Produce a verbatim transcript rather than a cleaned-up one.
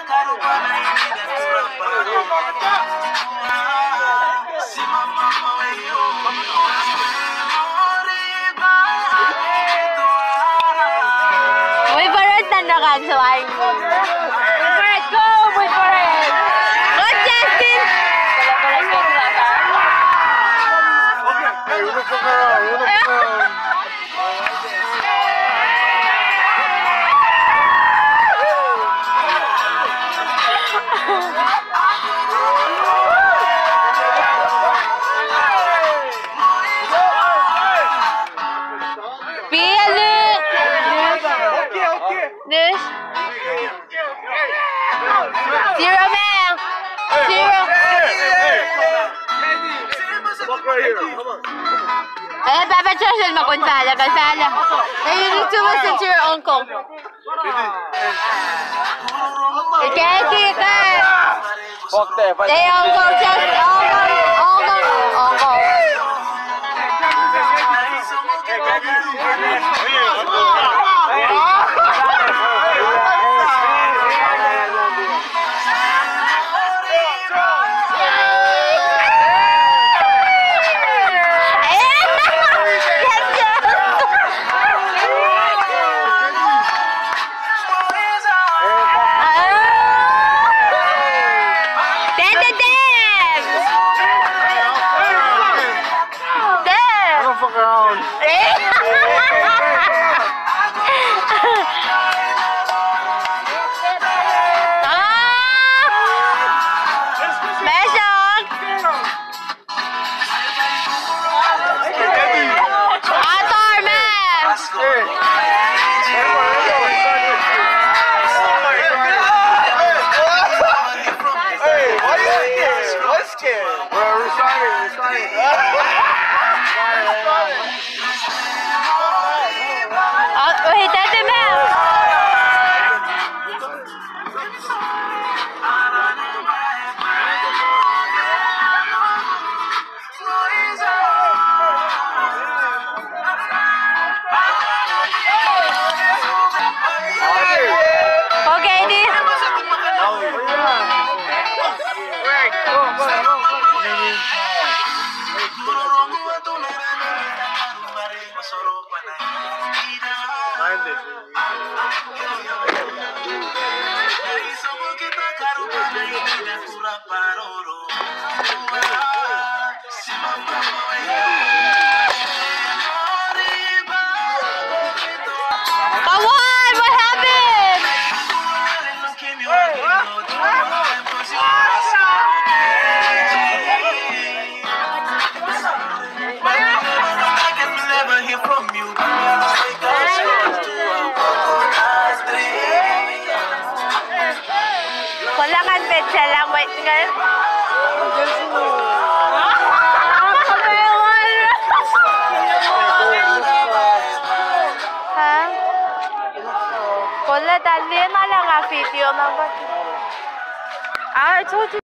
Mwe peret na nuh kan so ai. Mwe peret, go, mwe peret. Go, Justin. Hey, who the fuck around? Who the fuck around? Pialu. Nus. Zero man. Zero. Eh, Papa Joshua, ma kon fala, kon fala. Hey, you need to listen to your uncle. Fuck that, fuck that. Hey, uncle, just uncle, uncle, uncle. Dad, dad, dad. Dad. I don't fuck around. Ah. Measurement. Ator, man! Hey, why you scared? Why scared? Bro, we're sorry, we're sorry. Uh, wait, that's him out. Okay, di. Come on, what happened? Kolla kan pet sel lah mwet inge. Ha? Kolla tahl lena lah nga video na pa. I told you.